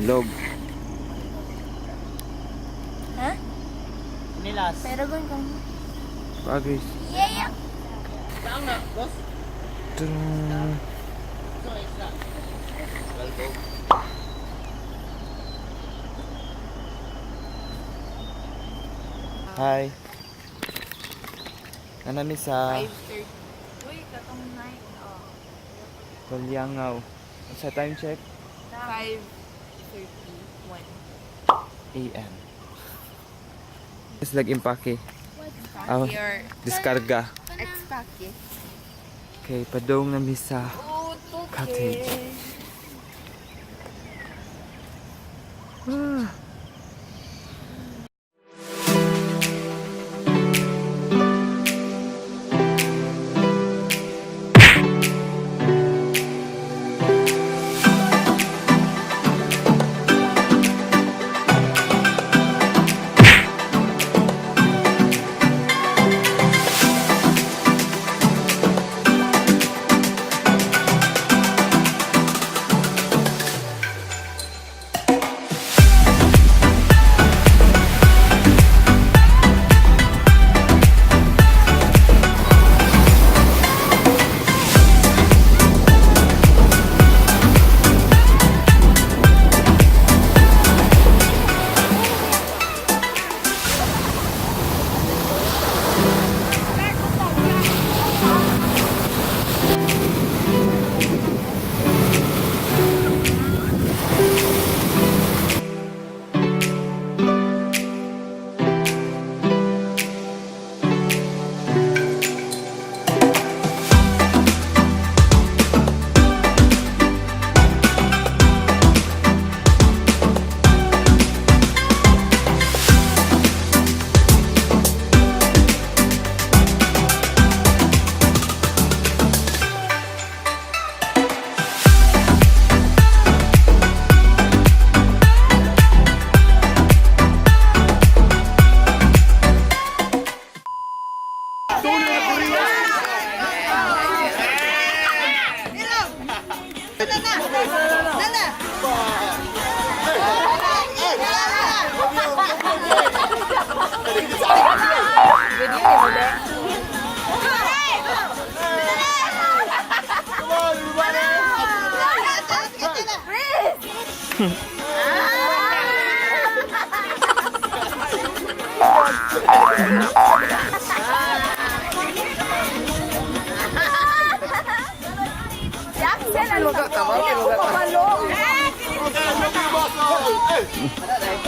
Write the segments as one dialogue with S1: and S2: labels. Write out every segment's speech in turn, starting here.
S1: Ilog.
S2: Ha?
S3: Nilas.
S2: Pero gun kung
S1: Pa guys.
S2: Yeah.
S3: Saan nga, boss?
S1: Tara.
S3: So, isla.
S1: Hi. Nanami sa
S2: 5:30. Uy, katong 9. Oh.
S1: Balyangaw. Sa time check,
S2: 5:31.
S1: AM. Is nag-impake. Ah,
S2: Your
S1: diskarga.
S2: ex-paki.
S1: Okay, padong nami sa
S2: Oh,
S1: cottage. Ah.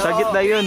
S1: Sakit na yun.